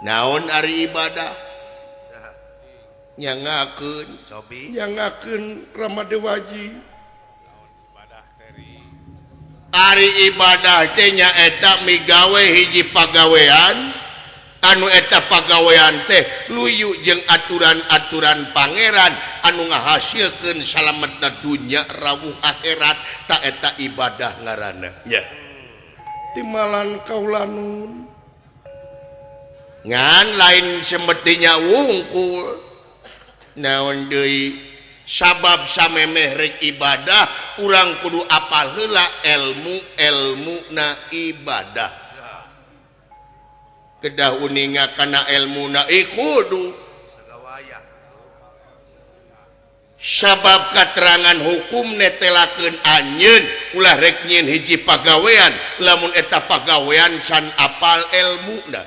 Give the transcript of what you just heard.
Naon ari ibadah? Nyangakeun. Cobi. Nyangakeun Rama Dewaji. Ari ibadah teh nyaeta migawe hiji pagawean anu eta pagawean teh luyu jeung aturan-aturan pangeran anu ngahasilkeun salametna dunya rawuh akhirat, ta eta ibadah ngaranna nya. Timalan kaulanun ngan lain semestinya wungkul. Naon deui, sabab samemeh rek ibadah urang kudu apal heula ilmu ilmu na ibadah, kedah uninga kana ilmu na kudu. Sagawaya. Sabab katerangan hukum netelakeun anjeun ulah rek nyieun hiji pagawean lamun eta pagawean can apal ilmu na.